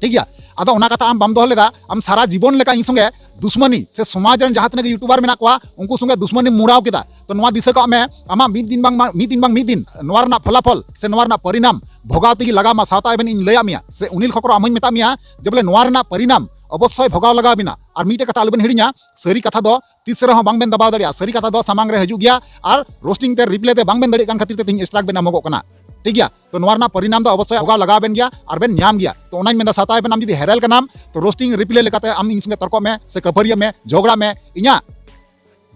ᱴᱷᱤᱠ ᱜᱮᱭᱟ? ᱟᱫᱚ ᱚᱱᱟ ᱠᱟᱛᱷᱟ ᱟᱢ ᱵᱟᱢ ᱫᱚᱦᱚ ᱞᱮᱫᱟ, ᱟᱢ ᱥᱟᱨᱟ ᱡᱤᱵᱚᱱ ᱞᱮᱠᱟ ᱤᱧ ᱥᱚᱸᱜᱮ ᱫᱩᱥᱢᱟᱱᱤ ᱥᱮ ᱥᱚᱢᱟᱡᱽ ᱨᱮᱱ ᱡᱟᱦᱟᱸ ᱛᱤᱱᱟᱹᱜ ᱜᱮ YouTuber ᱢᱮᱱᱟᱜ ᱠᱚᱣᱟ ᱩᱱᱠᱩ ᱥᱚᱸᱜᱮ ᱫᱩᱥᱢᱟᱱᱤᱢ ᱢᱩᱲᱟᱣ ᱠᱮᱫᱟ᱾ ᱛᱚ ᱱᱚᱣᱟ ᱫᱤᱥᱟᱹ ᱠᱟᱜ ᱢᱮ, ᱟᱢᱟᱜ ᱢᱤᱫ ᱫᱤᱱ ᱵᱟᱝ ᱢᱟ-, ᱢᱤᱫ ᱫᱤᱱ ᱵᱟᱝ ᱢᱤᱫ ᱫᱤᱱ ᱱᱚᱣᱟ ᱨᱮᱱᱟᱜ ᱯᱷᱚᱞᱟᱯᱷᱚᱞ ᱥᱮ ᱱᱚᱣᱟ ᱨᱮᱱᱟᱜ ᱯᱚᱨᱤᱱᱟᱢ ᱵᱷᱳᱜᱟᱣ ᱛᱮᱜᱮ ᱞᱟᱜᱟᱣ ᱢᱟ᱾ ᱥᱟᱶᱛᱟ ᱟᱵᱮᱱ ᱤᱧ ᱞᱟᱹᱭᱟᱜ ᱢᱮᱭᱟ ᱥᱮ ᱩᱱᱤᱞ ᱠᱷᱚᱠᱨᱚ ᱟᱢ ᱦᱚᱧ ᱢᱮᱛᱟᱜ ᱢᱮᱭᱟ ᱡᱮ ᱵᱚᱞᱮ ᱱᱚᱣᱟ ᱨᱮᱱᱟᱜ ᱯᱚᱨᱤᱱᱟᱢ ᱚᱵᱚᱥᱥᱳᱭ ᱵᱷᱳᱜᱟᱣ ᱞᱟᱜᱟᱣ ᱵᱮᱱᱟ᱾ ᱟᱨ ᱢᱤᱫᱴᱮᱡ ᱠᱟᱛᱷᱟ ᱟᱞᱚᱵᱮᱱ ᱦᱤᱲᱤᱧᱟ, ᱥᱟᱹᱨᱤ ᱠᱟᱛᱷᱟ ᱫᱚ ᱛᱤᱥ ᱨᱮᱦᱚᱸ ᱵᱟᱝᱵᱮᱱ ᱫᱟᱵᱟᱣ ᱫᱟᱲᱮᱭᱟᱜᱼᱟ᱾ ᱥᱟᱹᱨᱤ ᱠᱟᱛᱷᱟ ᱫᱚ ᱥᱟᱢᱟᱝ ᱨᱮ ᱦᱤᱡᱩᱜ ᱜᱮᱭᱟ ᱟᱨ ᱨᱳᱥᱴᱤᱝ ᱛᱮ ᱨᱤᱯᱞᱮ ᱛᱮ ᱵᱟᱝᱵᱮᱱ ᱫᱟᱲᱮᱭᱟᱜ ᱠᱟᱱ ᱠᱷᱟᱹᱛᱤᱨ ᱛᱮ ᱛᱮᱦᱮᱧ ᱥᱴᱨᱟᱭᱤᱠ ᱵᱮᱱ ᱮᱢᱚᱜᱚᱜ ᱠᱟᱱᱟ, ᱴᱷᱤᱠ ᱜᱮᱭᱟ? ᱛᱚ ᱱᱚᱣᱟ ᱨᱮᱱᱟᱜ ᱯᱚᱨᱤᱱᱟᱢ ᱫᱚ ᱚᱵᱚᱥᱥᱳᱭ ᱵᱷᱳᱜᱟᱣ ᱞᱟᱜᱟᱣ ᱵᱮᱱ ᱜᱮᱭᱟ ᱟᱨ ᱵᱮᱱ ᱧᱟᱢ ᱜᱮᱭᱟ᱾ ᱛᱚ ᱚᱱᱟᱧ ᱢᱮᱱᱫᱟ ᱥᱟᱶᱛᱟ ᱟᱵᱮᱱ ᱟᱢ ᱡᱩᱫᱤ ᱦᱮᱨᱮᱞ ᱠᱟᱱᱟᱢ ᱛᱚ ᱨᱳᱥᱴᱤᱝ ᱨᱤᱯᱞᱮ ᱞᱮᱠᱟᱛᱮ ᱟᱢ ᱤᱧ ᱥᱚᱸᱜᱮ ᱛᱚᱨᱠᱚᱜ ᱢᱮ ᱥᱮ ᱠᱟᱹᱯᱷᱟᱹᱨᱤᱭᱟᱹᱜ ᱢᱮ, ᱡᱷᱚᱜᱽᱲᱟ ᱢᱮ, ᱤᱧᱟᱹᱜ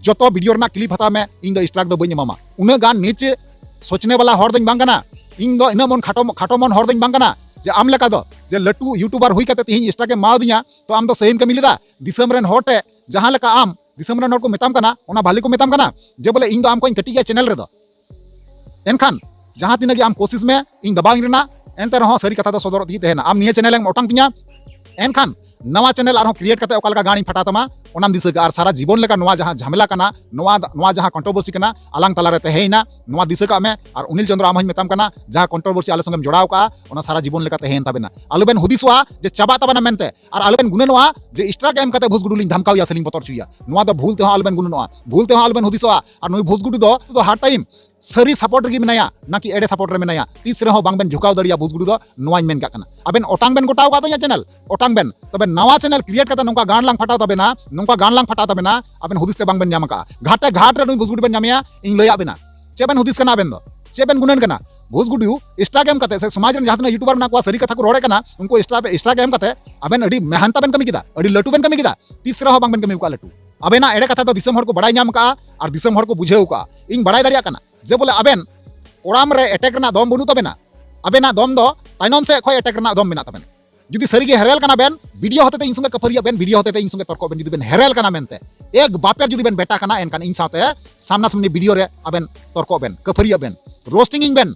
ᱡᱚᱛᱚ ᱵᱷᱤᱰᱤᱭᱳ ᱨᱮᱱᱟᱜ ᱠᱞᱤᱯ ᱦᱟᱛᱟᱣ ᱢᱮ, ᱤᱧ ᱫᱚ ᱥᱴᱨᱟᱭᱤᱠ ᱫᱚ ᱵᱟᱹᱧ ᱮᱢᱟᱢᱟ᱾ ᱩᱱᱟᱹᱜ ᱜᱟᱱ ᱱᱤᱪ ᱥᱳᱪᱱᱮ ᱵᱟᱞᱟ ᱦᱚᱲ ᱫᱚᱧ ᱵᱟᱝ ᱠᱟᱱᱟ, ᱤᱧ ᱫᱚ ᱤᱱᱟᱹᱜ ᱢᱚᱱ ᱠᱷᱟᱴᱚ, ᱠᱷᱟᱴᱚ ᱢᱚᱱ ᱦᱚᱲ ᱫᱚᱧ ᱵᱟᱝ ᱠᱟᱱᱟ ᱡᱮ ᱟᱢ ᱞᱮᱠᱟ ᱫᱚ ᱡᱮ ᱞᱟᱹᱴᱩ YouTuber ᱦᱩᱭ ᱠᱟᱛᱮ ᱛᱮᱦᱮᱧ ᱥᱴᱨᱟᱭᱤᱠ ᱮᱢ ᱮᱢᱟᱣᱫᱤᱧᱟ, ᱛᱚ ᱟᱢ ᱫᱚ ᱥᱟᱹᱦᱤᱢ ᱠᱟᱹᱢᱤ ᱞᱮᱫᱟ᱾ ᱫᱤᱥᱚᱢ ᱨᱮᱱ ᱦᱚᱲ ᱴᱷᱮᱡ ᱡᱟᱦᱟᱸ ᱞᱮᱠᱟ ᱟᱢ ᱫᱤᱥᱚᱢ ᱨᱮᱱ ᱦᱚᱲ ᱠᱚ ᱢᱮᱛᱟᱢ ᱠᱟᱱᱟ, ᱚᱱᱟ ᱵᱷᱟᱞᱮ ᱠᱚ ᱢᱮᱛᱟᱢ ᱠᱟᱱᱟ ᱡᱮ ᱵᱚᱞᱮ ᱤᱧ ᱫᱚ ᱟᱢ ᱠᱷᱚᱱ ᱤᱧ ᱠᱟᱹᱴᱤᱡ ᱜᱮᱭᱟ ᱪᱮᱱᱮᱞ ᱨᱮᱫᱚ᱾ ᱮᱱᱠᱷᱟᱱ ᱡᱟᱦᱟᱸ ᱛᱤᱱᱟᱹᱜ ᱜᱮ ᱟᱢ ᱠᱳᱥᱤᱥ ᱢᱮ, ᱤᱧ ᱫᱟᱵᱟᱣᱤᱧ ᱨᱮᱱᱟᱜ, ᱮᱱᱛᱮ ᱨᱮᱦᱚᱸ ᱥᱟᱹᱨᱤ ᱠᱟᱛᱷᱟ ᱫᱚ ᱥᱚᱫᱚᱨᱚᱜ ᱛᱮᱜᱮ ᱛᱟᱦᱮᱱᱟ᱾ ᱟᱢ ᱱᱤᱭᱟᱹ ᱪᱮᱱᱮᱞ ᱮᱢ ᱚᱴᱟᱝ ᱛᱤᱧᱟ, ᱮᱱᱠᱷᱟᱱ ᱱᱟᱣᱟ ᱪᱮᱱᱮᱞ ᱟᱨᱦᱚᱸ ᱠᱨᱤᱭᱮᱴ ᱠᱟᱛᱮ ᱚᱠᱟ ᱞᱮᱠᱟ ᱜᱟᱱ ᱤᱧ ᱯᱷᱟᱴᱟᱣ ᱛᱟᱢᱟ, ᱚᱱᱟᱢ ᱫᱤᱥᱟᱹ ᱠᱟᱜᱼᱟ᱾ ᱟᱨ ᱥᱟᱨᱟ ᱡᱤᱵᱚᱱ ᱞᱮᱠᱟ ᱱᱚᱣᱟ ᱡᱟᱦᱟᱸ ᱡᱷᱟᱢᱮᱞᱟ ᱠᱟᱱᱟ, ᱱᱚᱣᱟ, ᱱᱚᱣᱟ ᱡᱟᱦᱟᱸ ᱠᱚᱱᱴᱨᱳᱵᱷᱟᱨᱥᱤ ᱠᱟᱱᱟ, ᱟᱞᱟᱝ ᱛᱟᱞᱟᱨᱮ ᱛᱟᱦᱮᱸᱭᱮᱱᱟ, ᱱᱚᱣᱟ ᱫᱤᱥᱟᱹ ᱠᱟᱜ ᱢᱮ᱾ ᱟᱨ ᱚᱱᱤᱞ ᱪᱚᱸᱫᱽᱨᱚ, ᱟᱢ ᱦᱚᱸᱧ ᱢᱮᱛᱟᱢ ᱠᱟᱱᱟ, ᱡᱟᱦᱟᱸ ᱠᱚᱱᱴᱨᱳᱵᱷᱟᱨᱥᱤ ᱟᱞᱮ ᱥᱚᱸᱜᱮᱢ ᱡᱚᱲᱟᱣ ᱠᱟᱜᱼᱟ, ᱚᱱᱟ ᱥᱟᱨᱟ ᱡᱤᱵᱚᱱ ᱞᱮᱠᱟ ᱛᱟᱦᱮᱸᱭᱮᱱ ᱛᱟᱵᱮᱱᱟ᱾ ᱟᱞᱚᱵᱮᱱ ᱦᱩᱫᱤᱥᱚᱜᱼᱟ ᱡᱮ ᱪᱟᱵᱟᱜ ᱛᱟᱵᱮᱱᱟ ᱢᱮᱱᱛᱮ, ᱟᱨ ᱟᱞᱚᱵᱮᱱ ᱜᱩᱱᱟᱹᱱᱚᱜᱼᱟ ᱡᱮ ᱥᱴᱨᱟᱭᱤᱠ ᱮᱢ ᱠᱟᱛᱮ ᱵᱷᱩᱥ ᱜᱩᱰᱩ ᱞᱤᱧ ᱫᱷᱟᱢᱠᱟᱣᱮᱭᱟ ᱥᱮ ᱞᱤᱧ ᱵᱚᱛᱚᱨ ᱦᱚᱪᱚᱭᱮᱭᱟ᱾ ᱱᱚᱣᱟ ᱫᱚ ᱵᱷᱩᱞ ᱛᱮᱦᱚᱸ ᱟᱞᱚᱵᱮᱱ ᱜᱩᱱᱟᱹᱱᱚᱜᱼᱟ, ᱵᱷᱩᱞ ᱛᱮᱦᱚᱸ ᱟᱞᱚᱵᱮᱱ ᱦᱩᱫᱤᱥᱚᱜᱼᱟ᱾ ᱟᱨ ᱱᱩᱭ ᱵᱷᱩᱥ ᱜᱩᱰᱩ ᱫᱚ, ᱫᱚ ᱦᱟᱨ ᱴᱟᱭᱤᱢ ᱥᱟᱹᱨᱤ ᱥᱟᱯᱳᱨᱴ ᱨᱮᱜᱮ ᱢᱮᱱᱟᱭᱟ, ᱱᱟᱠᱤ ᱮᱲᱮ ᱥᱟᱯᱳᱨᱴ ᱨᱮ ᱢᱮᱱᱟᱭᱟ, ᱛᱤᱥ ᱨᱮᱦᱚᱸ ᱵᱟᱝᱵᱮᱱ ᱡᱷᱩᱠᱟᱣ ᱫᱟᱲᱮᱭᱟᱜᱼᱟ ᱵᱷᱩᱥ ᱜᱩᱰᱩ ᱫᱚ, ᱱᱚᱣᱟᱧ ᱢᱮᱱ ᱠᱟᱜ ᱠᱟᱱᱟ᱾ ᱟᱵᱮᱱ ᱚᱴᱟᱝ ᱵᱮᱱ ᱜᱚᱴᱟᱣ ᱠᱟᱜ ᱛᱤᱧᱟ ᱪᱮᱱᱮᱞ, ᱚᱴᱟᱝ ᱵᱮᱱ, ᱛᱚᱵᱮ ᱱᱟᱣᱟ ᱪᱮᱱᱮᱞ ᱠᱨᱤᱭᱮᱴ ᱠᱟᱛᱮ ᱱᱚᱝᱠᱟ ᱜᱟᱱ ᱞᱟᱝ ᱯᱷᱟᱴᱟᱣ ᱛᱟᱵᱮᱱᱟ, ᱱᱚᱝᱠᱟ ᱜᱟᱱ ᱞᱟᱝ ᱯᱷᱟᱴᱟᱣ ᱛᱟᱵᱮᱱᱟ, ᱟᱵᱮᱱ ᱦᱩᱫᱤᱥ ᱛᱮ ᱵᱟᱝᱵᱮᱱ ᱧᱟᱢ ᱠᱟᱜᱼᱟ᱾ ᱜᱷᱟᱴᱮ ᱜᱷᱟᱴ ᱨᱮ ᱱᱩᱭ ᱵᱷᱩᱥ ᱜᱩᱰᱩ ᱵᱮᱱ ᱧᱟᱢᱮᱭᱟ, ᱤᱧ ᱞᱟᱹᱭᱟᱜ ᱵᱮᱱᱟ᱾ ᱪᱮᱫ ᱵᱮᱱ ᱦᱩᱫᱤᱥ ᱠᱟᱱᱟ ᱟᱵᱮᱱ ᱫᱚ? ᱪᱮᱫ ᱵᱮᱱ ᱜᱩᱱᱟᱹᱱ ᱠᱟᱱᱟ? ᱵᱷᱩᱥ ᱜᱩᱰᱩ ᱥᱴᱨᱟᱭᱤᱠ ᱮᱢ ᱠᱟᱛᱮ ᱥᱮ ᱥᱚᱢᱟᱡᱽ ᱨᱮᱱ ᱡᱟᱦᱟᱸ ᱛᱤᱱᱟᱹᱜ YouTuber ᱢᱮᱱᱟᱜ ᱠᱚᱣᱟ ᱥᱟᱹᱨᱤ ᱠᱟᱛᱷᱟ ᱠᱚ ᱨᱚᱲᱮᱫ ᱠᱟᱱᱟ, ᱩᱱᱠᱩ ᱥᱴᱨᱟᱭᱤᱠ, ᱥᱴᱨᱟᱭᱤᱠ ᱮᱢ ᱠᱟᱛᱮ ᱟᱵᱮᱱ ᱟᱹᱰᱤ ᱢᱮᱦᱟᱱᱛᱟ ᱵᱮᱱ ᱠᱟᱹᱢᱤ ᱠᱮᱫᱟ, ᱟᱹᱰᱤ ᱞᱟᱹᱴᱩ ᱵᱮᱱ ᱠᱟᱹᱢᱤ ᱠᱮᱫᱟ, ᱛᱤᱥ ᱨᱮᱦᱚᱸ ᱵᱟᱝᱵᱮᱱ ᱠᱟᱹᱢᱤ ᱠᱟᱜᱼᱟ ᱞᱟᱹᱴᱩ᱾ ᱟᱵᱮᱱᱟᱜ ᱮᱲᱮ ᱠᱟᱛᱷᱟ ᱫᱚ ᱫᱤᱥᱚᱢ ᱦᱚᱲ ᱠᱚ ᱵᱟᱲᱟᱭ ᱧᱟᱢ ᱠᱟᱜᱼᱟ ᱟᱨ ᱫᱤᱥᱚᱢ ᱦᱚᱲ ᱠᱚ ᱵᱩᱡᱷᱟᱹᱣ ᱠᱟᱜᱼᱟ᱾ ᱤᱧ ᱵᱟᱲᱟᱭ ᱫᱟᱲᱮᱭᱟᱜ ᱠᱟᱱᱟ ᱡᱮ ᱵᱚᱞᱮ ᱟᱵᱮᱱ ᱠᱚᱲᱟᱢ ᱨᱮ ᱮᱴᱮᱠ ᱨᱮᱱᱟᱜ ᱫᱚᱢ ᱵᱟᱹᱱᱩᱜ ᱛᱟᱵᱮᱱᱟ, ᱟᱵᱮᱱᱟᱜ ᱫᱚᱢ ᱫᱚ ᱛᱟᱭᱱᱚᱢ ᱥᱮᱫ ᱠᱷᱚᱱ ᱮᱴᱮᱠ ᱨᱮᱱᱟᱜ ᱫᱚᱢ ᱢᱮᱱᱟᱜ ᱛᱟᱵᱮᱱᱟ᱾ ᱡᱩᱫᱤ ᱥᱟᱹᱨᱤ ᱜᱮ ᱦᱮᱨᱮᱞ ᱠᱟᱱᱟ ᱵᱮᱱ, ᱵᱷᱤᱰᱤᱭᱳ ᱦᱚᱛᱮᱛᱮ ᱤᱧ ᱥᱚᱸᱜᱮ ᱠᱷᱟᱹᱯᱟᱹᱨᱤᱭᱟᱜ ᱵᱮᱱ, ᱵᱷᱤᱰᱤᱭᱳ ᱦᱚᱛᱮᱛᱮ ᱤᱧ ᱥᱚᱸᱜᱮ ᱛᱚᱨᱠᱚᱜ ᱵᱮᱱ᱾ ᱡᱩᱫᱤ ᱵᱮᱱ ᱦᱮᱨᱮᱞ ᱠᱟᱱᱟ ᱢᱮᱱᱛᱮ, ᱮᱠ ᱵᱟᱯᱮᱨ ᱡᱩᱫᱤ ᱵᱮᱱ ᱵᱮᱴᱟ ᱠᱟᱱᱟ, ᱮᱱᱠᱷᱟᱱ ᱤᱧ ᱥᱟᱶᱛᱮ ᱥᱟᱢᱱᱟ ᱥᱟᱢᱱᱤ ᱵᱷᱤᱰᱤᱭᱳ ᱨᱮ ᱟᱵᱮᱱ ᱛᱚᱨᱠᱚᱜ ᱵᱮᱱ, ᱠᱷᱟᱹᱯᱟᱹᱨᱤᱭᱟᱜ ᱵᱮᱱ᱾ ᱨᱳᱥᱴᱤᱝ ᱤᱧ ᱵᱮᱱ,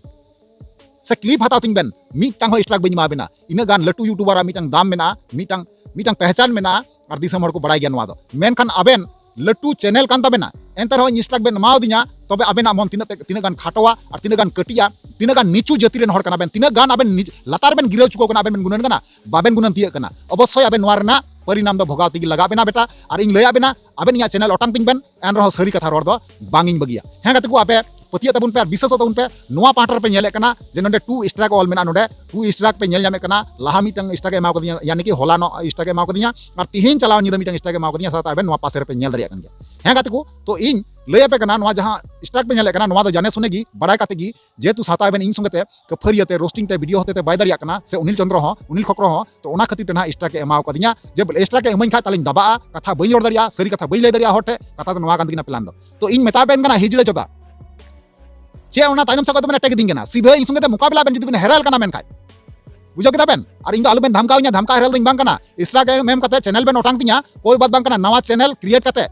ᱥᱮ ᱠᱞᱤᱯ ᱦᱟᱛᱟᱣ ᱛᱤᱧ ᱵᱮᱱ, ᱢᱤᱫᱴᱟᱝ ᱦᱚᱸ ᱥᱴᱨᱟᱭᱤᱠ ᱵᱟᱹᱧ ᱮᱢᱟ ᱵᱮᱱᱟ᱾ ᱤᱱᱟᱹᱜ ᱜᱟᱱ ᱞᱟᱹᱴᱩ ᱭᱩᱴᱩᱵᱟᱨᱟᱜ ᱢᱤᱫᱴᱟᱝ ᱫᱟᱢ ᱢᱮᱱᱟᱜᱼᱟ, ᱢᱤᱫᱴᱟᱝ ᱢᱤᱫᱴᱟᱝ ᱯᱮᱦᱪᱟᱱ ᱢᱮᱱᱟᱜᱼᱟ, ᱟᱨ ᱫᱤᱥᱚᱢ ᱦᱚᱲ ᱠᱚ ᱵᱟᱲᱟᱭ ᱜᱮᱭᱟ ᱱᱚᱣᱟ ᱫᱚ᱾ ᱢᱮᱱᱠᱷᱟᱱ ᱟᱵᱮᱱ ᱞᱟᱹᱴᱩ ᱪᱮᱱᱮᱞ ᱠᱟᱱ ᱛᱟᱵᱮᱱᱟ, ᱮᱱᱛᱮ ᱨᱮᱦᱚᱸ ᱤᱧ ᱥᱴᱨᱟᱭᱤᱠ ᱵᱮᱱ ᱮᱢᱟᱣᱫᱤᱧᱟ, ᱛᱚᱵᱮ ᱟᱵᱮᱱᱟᱜ ᱢᱚᱱ ᱛᱤᱱᱟᱹᱜ ᱛᱮ, ᱛᱤᱱᱟᱹᱜ ᱜᱟᱱ ᱠᱷᱟᱴᱚᱣᱟ ᱟᱨ ᱛᱤᱱᱟᱹᱜ ᱜᱟᱱ ᱠᱟᱹᱴᱤᱡᱼᱟ, ᱛᱤᱱᱟᱹᱜ ᱜᱟᱱ ᱱᱤᱪᱩ ᱡᱟᱹᱛᱤ ᱨᱮᱱ ᱦᱚᱲ ᱠᱟᱱᱟ ᱵᱮᱱ, ᱛᱤᱱᱟᱹᱜ ᱜᱟᱱ ᱟᱵᱮᱱ ᱱᱤᱡ-, ᱞᱟᱛᱟᱨ ᱨᱮᱵᱮᱱ ᱜᱤᱨᱟᱹᱣ ᱪᱩᱠᱟᱹᱣ ᱠᱟᱱᱟ, ᱟᱵᱮᱱ ᱵᱮᱱ ᱜᱩᱱᱟᱹᱱ ᱠᱟᱱᱟ, ᱵᱟᱵᱮᱱ ᱜᱩᱱᱟᱹᱱ ᱛᱤᱭᱟᱹᱜ ᱠᱟᱱᱟ᱾ ᱚᱵᱚᱥᱥᱳᱭ ᱟᱵᱮᱱ ᱱᱚᱣᱟ ᱨᱮᱱᱟᱜ ᱯᱚᱨᱤᱱᱟᱢ ᱫᱚ ᱵᱷᱳᱜᱟᱣ ᱛᱮᱜᱮ ᱞᱟᱜᱟᱣ ᱵᱮᱱᱟ ᱵᱮᱴᱟ᱾ ᱟᱨ ᱤᱧ ᱞᱟᱹᱭᱟᱫ ᱵᱮᱱᱟ, ᱟᱵᱮᱱ ᱤᱧᱟᱹᱜ ᱪᱮᱱᱮᱞ ᱚᱴᱟᱝ ᱛᱤᱧ ᱵᱮᱱ, ᱮᱱ ᱨᱮᱦᱚᱸ ᱥᱟᱹᱨᱤ ᱠᱟᱛᱷᱟ ᱨᱚᱲ ᱫᱚ ᱵᱟᱝ ᱤᱧ ᱵᱟᱹᱜᱤᱭᱟ᱾ ᱦᱮᱸ ᱜᱟᱛᱮ ᱠᱚ, ᱟᱯᱮ ᱯᱟᱹᱛᱭᱟᱹᱜ ᱛᱟᱵᱚᱱ ᱯᱮ ᱟᱨ ᱵᱤᱥᱥᱟᱹᱥᱚᱜ ᱛᱟᱵᱚᱱ ᱯᱮ᱾ ᱱᱚᱣᱟ ᱯᱟᱦᱴᱟ ᱨᱮᱯᱮ ᱧᱮᱞᱮᱫ ᱠᱟᱱᱟ ᱡᱮ ᱱᱚᱰᱮ ᱴᱩ ᱥᱴᱨᱟᱭᱤᱠ ᱚᱞ ᱢᱮᱱᱟᱜᱼᱟ, ᱱᱚᱰᱮ ᱴᱩ ᱥᱴᱨᱟᱭᱤᱠ ᱯᱮ ᱧᱮᱞ ᱧᱟᱢᱮᱫ ᱠᱟᱱᱟ᱾ ᱞᱟᱦᱟ ᱢᱤᱫᱴᱟᱝ ᱥᱴᱨᱟᱭᱤᱠ ᱮ ᱮᱢᱟᱣ ᱠᱟᱫᱤᱧᱟ, ᱭᱟᱱᱤ ᱠᱤ ᱦᱚᱞᱟᱱᱚᱜ ᱥᱴᱨᱟᱭᱤᱠ ᱮ ᱮᱢᱟᱣ ᱠᱟᱫᱤᱧᱟ, ᱟᱨ ᱛᱤᱦᱤᱧ ᱪᱟᱞᱟᱣ ᱧᱤᱫᱟᱹ ᱢᱤᱫᱴᱟᱝ ᱥᱴᱨᱟᱭᱤᱠ ᱮ ᱮᱢᱟᱣ ᱠᱟᱫᱤᱧᱟ, ᱥᱟᱶᱛᱮ ᱟᱵᱮᱱ ᱱᱚᱣᱟ ᱯᱟᱥᱮ ᱨᱮᱯᱮ ᱧᱮᱞ ᱫᱟᱲᱮᱭᱟᱜ ᱠᱟᱱ ᱜᱮᱭᱟ᱾ ᱦᱮᱸ ᱜᱟᱛᱮ ᱠᱚ, ᱛᱚ ᱤᱧ ᱞᱟᱹᱭ ᱟᱯᱮ ᱠᱟᱱᱟ, ᱱᱚᱣᱟ ᱡᱟᱦᱟᱸ ᱥᱴᱨᱟᱭᱤᱠ ᱯᱮ ᱧᱮᱞᱮᱫ ᱠᱟᱱᱟ, ᱱᱚᱣᱟ ᱫᱚ ᱡᱟᱱᱮ ᱥᱩᱱᱮ ᱜᱮ, ᱵᱟᱲᱟᱭ ᱠᱟᱛᱮ ᱜᱮ, ᱡᱮᱦᱮᱛᱩ ᱥᱟᱶᱛᱟ ᱟᱵᱮᱱ ᱤᱧ ᱥᱚᱸᱜᱮ ᱛᱮ ᱠᱷᱟᱹᱯᱟᱹᱨᱤᱭᱟᱹ ᱛᱮ, ᱨᱳᱥᱴᱤᱝ ᱛᱮ, ᱵᱷᱤᱰᱤᱭᱳ ᱦᱚᱛᱮ ᱛᱮ ᱵᱟᱭ ᱫᱟᱲᱮᱭᱟᱜ ᱠᱟᱱᱟ, ᱥᱮ ᱚᱱᱤᱞ ᱪᱚᱸᱫᱽᱨᱚ ᱦᱚᱸ, ᱚᱱᱤᱞ ᱠᱷᱚᱠᱨᱚ ᱦᱚᱸ, ᱛᱚ ᱚᱱᱟ ᱠᱷᱟᱹᱛᱤᱨ ᱛᱮ ᱱᱟᱦᱟᱜ ᱥᱴᱨᱟᱭᱤᱠ ᱮ ᱮᱢᱟᱣ ᱠᱟᱫᱤᱧᱟ᱾ ᱡᱮ ᱵᱚᱞᱮ ᱥᱴᱨᱟᱭᱤᱠ ᱮ ᱮᱢᱟᱹᱧ ᱠᱷᱟᱡ ᱛᱟᱦᱞᱮᱧ ᱫᱟᱵᱟᱜᱼᱟ, ᱠᱟᱛᱷᱟ ᱵᱟᱹᱧ ᱨᱚᱲ ᱫᱟᱲᱮᱭᱟᱜᱼᱟ, ᱥᱟᱹᱨᱤ ᱠᱟᱛᱷᱟ ᱵᱟᱹᱧ ᱞᱟᱹᱭ ᱫᱟᱲᱮᱭᱟᱜᱼᱟ ᱦᱚᱲ ᱴᱷᱮᱱ, ᱠᱟᱛᱷᱟ ᱫᱚ ᱱᱚᱣᱟ ᱠᱟᱱ ᱛᱟᱹᱠᱤᱱᱟ ᱯᱞᱟᱱ ᱫᱚ᱾ ᱛᱚ ᱤᱧ ᱢᱮᱛᱟ ᱵᱮᱱ ᱠᱟᱱᱟ ᱦᱤᱡᱲᱟᱹ ᱪᱚᱫᱟ, ᱪᱮᱫ ᱚᱱᱟ ᱛᱟᱭᱱᱚᱢ ᱥᱮᱫ ᱠᱷᱚᱱ ᱫᱚᱵᱮᱱ ᱮᱴᱮᱠ ᱤᱫᱤᱧ ᱠᱟᱱᱟ? ᱥᱤᱫᱷᱟᱹ ᱤᱧ ᱥᱚᱸᱜᱮ ᱛᱮ ᱢᱩᱠᱟᱵᱮᱞᱟ ᱵᱮᱱ ᱡᱩᱫᱤ ᱵᱮᱱ ᱦᱮᱨᱮᱞ ᱠᱟᱱᱟ ᱢᱮᱱᱠᱷᱟᱡ, ᱵᱩᱡᱷᱟᱹᱣ ᱠᱮᱫᱟ ᱵᱮᱱ? ᱟᱨ ᱤᱧ ᱫᱚ ᱟᱞᱚᱵᱮᱱ ᱫᱷᱟᱢᱠᱟᱣᱤᱧᱟ, ᱫᱷᱟᱢᱠᱟᱣ ᱦᱮᱨᱮᱞ ᱫᱚ ᱤᱧ ᱵᱟᱝ ᱠᱟᱱᱟ᱾ ᱥᱴᱨᱟᱭᱤᱠ ᱮᱢ ᱮᱢ ᱠᱟᱛᱮ ᱪᱮᱱᱮᱞ ᱵᱮᱱ ᱚᱴᱟᱝ ᱛᱤᱧᱟ, ᱠᱳᱭ ᱵᱟᱛ ᱵᱟᱝ ᱠᱟᱱᱟ, ᱱᱟᱣᱟ ᱪᱮᱱᱮᱞ ᱠᱨᱤᱭᱮᱴ ᱠᱟᱛᱮ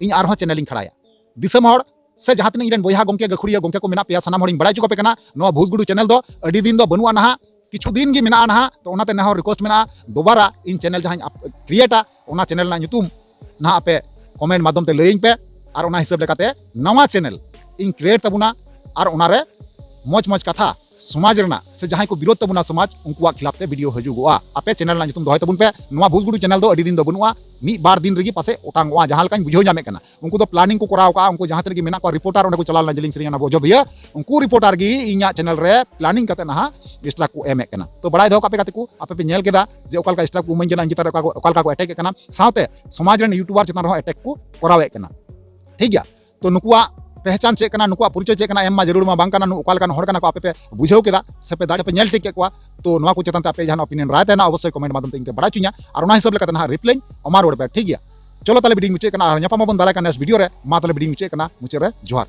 ᱤᱧ ᱟᱨᱦᱚᱸ ᱪᱮᱱᱮᱞ ᱤᱧ ᱠᱷᱟᱲᱟᱭᱟ᱾ ᱫᱤᱥᱚᱢ ᱦᱚᱲ ᱥᱮ ᱡᱟᱦᱟᱸ ᱛᱤᱱᱟᱹᱜ ᱤᱧ ᱨᱮᱱ ᱵᱚᱭᱦᱟ ᱜᱚᱝᱠᱮ ᱜᱟᱹᱠᱷᱩᱲᱤᱭᱟᱹ ᱜᱚᱝᱠᱮ ᱠᱚ ᱢᱮᱱᱟᱜ ᱯᱮᱭᱟ, ᱥᱟᱱᱟᱢ ᱦᱚᱲᱤᱧ ᱵᱟᱲᱟᱭ ᱦᱚᱪᱚ ᱠᱟᱯᱮ ᱠᱟᱱᱟ, ᱱᱚᱣᱟ ᱵᱷᱩᱥᱜᱩᱰᱩ ᱪᱮᱱᱮᱞ ᱫᱚ ᱟᱹᱰᱤ ᱫᱤᱱ ᱫᱚ ᱵᱟᱹᱱᱩᱜᱼᱟ ᱱᱟᱦᱟᱜ, ᱠᱤᱪᱷᱩ ᱫᱤᱱ ᱜᱮ ᱢᱮᱱᱟᱜᱼᱟ ᱱᱟᱦᱟᱜ᱾ ᱛᱚ ᱚᱱᱟᱛᱮ ᱱᱮᱦᱚᱨ ᱨᱤᱠᱣᱮᱥᱴ ᱢᱮᱱᱟᱜᱼᱟ, ᱫᱚᱵᱟᱨᱟ ᱤᱧ ᱪᱮᱱᱮᱞ ᱡᱟᱦᱟᱸᱧ ᱟᱯ-, ᱠᱨᱤᱭᱮᱴᱟ, ᱚᱱᱟ ᱪᱮᱱᱮᱞ ᱨᱮᱱᱟᱜ ᱧᱩᱛᱩᱢ ᱱᱟᱦᱟᱜ ᱟᱯᱮ ᱠᱚᱢᱮᱱᱴ ᱢᱟᱫᱽᱫᱷᱚᱢ ᱛᱮ ᱞᱟᱹᱭᱟᱹᱧ ᱯᱮ, ᱟᱨ ᱚᱱᱟ ᱦᱤᱥᱟᱹᱵ ᱞᱮᱠᱟᱛᱮ ᱱᱟᱣᱟ ᱪᱮᱱᱮᱞ ᱤᱧ ᱠᱨᱤᱭᱮᱴ ᱛᱟᱵᱚᱱᱟ, ᱟᱨ ᱚᱱᱟᱨᱮ ᱢᱚᱡᱽ ᱢᱚᱡᱽ ᱠᱟᱛᱷᱟ ᱥᱚᱢᱟᱡᱽ ᱨᱮᱱᱟᱜ ᱥᱮ ᱡᱟᱦᱟᱸᱭ ᱠᱚ ᱵᱤᱨᱳᱫᱷ ᱛᱟᱵᱚᱱᱟ ᱥᱚᱢᱟᱡᱽ, ᱩᱱᱠᱩᱣᱟᱜ ᱠᱷᱤᱞᱟᱯ ᱛᱮ ᱵᱷᱤᱰᱤᱭᱳ ᱦᱤᱡᱩᱜᱚᱜᱼᱟ᱾ ᱟᱯᱮ ᱪᱮᱱᱮᱞ ᱨᱮᱱᱟᱜ ᱧᱩᱛᱩᱢ ᱫᱚᱦᱚᱭ ᱛᱟᱵᱚᱱ ᱯᱮ᱾ ᱱᱚᱣᱟ ᱵᱷᱩᱥᱜᱩᱰᱩ ᱪᱮᱱᱮᱞ ᱫᱚ ᱟᱹᱰᱤ ᱫᱤᱱ ᱫᱚ ᱵᱟᱹᱱᱩᱜᱼᱟ, ᱢᱤᱫ ᱵᱟᱨ ᱫᱤᱱ ᱨᱮᱜᱮ ᱯᱟᱥᱮᱡ ᱚᱴᱟᱝᱚᱜᱼᱟ, ᱡᱟᱦᱟᱸ ᱞᱮᱠᱟᱧ ᱵᱩᱡᱷᱟᱹᱣ ᱧᱟᱢᱮᱫ ᱠᱟᱱᱟ᱾ ᱩᱱᱠᱩ ᱫᱚ ᱯᱞᱟᱱᱤᱝ ᱠᱚ ᱠᱚᱨᱟᱣ ᱠᱟᱜᱼᱟ, ᱩᱱᱠᱩ ᱡᱟᱦᱟᱸ ᱛᱤᱱᱟᱹᱜ ᱜᱮ ᱢᱮᱱᱟᱜ ᱠᱚᱣᱟ ᱨᱤᱯᱳᱨᱴᱟᱨ, ᱚᱸᱰᱮ ᱠᱚ ᱪᱟᱞᱟᱣ ᱞᱮᱱᱟ ᱡᱮᱞᱤᱧ ᱥᱮᱨᱮᱧ ᱚᱱᱟ ᱵᱚᱡᱚᱫᱤᱭᱟᱹ, ᱩᱱᱠᱩ ᱨᱤᱯᱳᱨᱴᱟᱨ ᱜᱮ ᱤᱧᱟᱹᱜ ᱪᱮᱱᱮᱞ ᱨᱮ ᱯᱞᱟᱱᱤᱝ ᱠᱟᱛᱮ ᱱᱟᱦᱟᱜ ᱥᱴᱨᱟᱭᱤᱠ ᱠᱚ ᱮᱢᱮᱫ ᱠᱟᱱᱟ᱾ ᱛᱚ ᱵᱟᱲᱟᱭ ᱫᱚᱦᱚ ᱠᱟᱜ ᱯᱮ ᱜᱟᱛᱮ ᱠᱚ, ᱟᱯᱮ ᱯᱮ ᱧᱮᱞ ᱠᱮᱫᱟ ᱡᱮ ᱚᱠᱟ ᱞᱮᱠᱟ ᱥᱴᱨᱟᱭᱤᱠ ᱠᱚ ᱮᱢᱟᱹᱧ ᱠᱟᱱᱟ, ᱤᱧ ᱪᱮᱛᱟᱱ ᱨᱮ ᱚᱠᱟ ᱠᱚ, ᱚᱠᱟ ᱞᱮᱠᱟ ᱠᱚ ᱮᱴᱮᱠ ᱮᱫ ᱠᱟᱱᱟ, ᱥᱟᱶᱛᱮ ᱥᱚᱢᱟᱡᱽ ᱨᱮᱱ ᱭᱩᱴᱩᱵᱟᱨ ᱪᱮᱛᱟᱱ ᱨᱮᱦᱚᱸ ᱮᱴᱮᱠ ᱠᱚ ᱠᱚᱨᱟᱣᱮᱫ ᱠᱟᱱᱟ᱾ ᱴᱷᱤᱠ ᱜᱮᱭᱟ, ᱛᱚ ᱱᱩᱠᱩᱣᱟᱜ ᱯᱮᱦᱪᱟᱱ ᱪᱮᱫ ᱠᱟᱱᱟ, ᱱᱩᱠᱩᱣᱟᱜ ᱯᱚᱨᱤᱪᱚᱭ ᱪᱮᱫ ᱠᱟᱱᱟ, ᱮᱢ ᱢᱟ ᱡᱟᱹᱨᱩᱲ ᱢᱟ ᱵᱟᱝ ᱠᱟᱱᱟ, ᱱᱩᱠᱩ ᱚᱠᱟ ᱞᱮᱠᱟᱱ ᱦᱚᱲ ᱠᱟᱱᱟ ᱠᱚ, ᱟᱯᱮ ᱯᱮ ᱵᱩᱡᱷᱟᱹᱣ ᱠᱮᱫᱟ ᱥᱮ ᱯᱮ ᱫᱟᱲᱮ ᱯᱮ ᱧᱮᱞ ᱴᱷᱤᱠ ᱠᱮᱫ ᱠᱚᱣᱟ᱾ ᱛᱚ ᱱᱚᱣᱟ ᱠᱚ ᱪᱮᱛᱟᱱ ᱛᱮ ᱟᱯᱮ ᱡᱟᱦᱟᱱᱟᱜ ᱚᱯᱤᱱᱤᱭᱚᱱ ᱨᱟᱭ ᱛᱟᱦᱮᱱᱟ, ᱚᱵᱚᱥᱥᱳᱭ ᱠᱚᱢᱮᱱᱴ ᱢᱟᱫᱽᱫᱷᱚᱢ ᱛᱮ ᱤᱧ ᱯᱮ ᱵᱟᱲᱟᱭ ᱦᱚᱪᱚᱧᱟ, ᱟᱨ ᱚᱱᱟ ᱦᱤᱥᱟᱹᱵ ᱞᱮᱠᱟᱛᱮ ᱱᱟᱦᱟᱜ ᱨᱤᱯᱞᱟᱭᱤᱧ ᱮᱢᱟ ᱨᱩᱣᱟᱹᱲ ᱯᱮᱭᱟ᱾ ᱴᱷᱤᱠ ᱜᱮᱭᱟ, ᱪᱚᱞᱚ ᱛᱟᱦᱞᱮ ᱵᱷᱤᱰᱤᱭᱳᱧ ᱢᱩᱪᱟᱹᱫ ᱠᱟᱱᱟ, ᱟᱨ ᱧᱟᱯᱟᱢ ᱟᱵᱚᱱ ᱫᱟᱨᱟᱭ ᱠᱟᱱ ᱱᱮᱠᱥᱴ ᱵᱷᱤᱰᱤᱭᱳ ᱨᱮ᱾ ᱢᱟ ᱛᱟᱦᱞᱮ ᱵᱷᱤᱰᱤᱭᱳᱧ ᱢᱩᱪᱟᱹᱫ ᱠᱟᱱᱟ, ᱢᱩᱪᱟᱹᱫ ᱨᱮ ᱡᱚᱦᱟᱨ᱾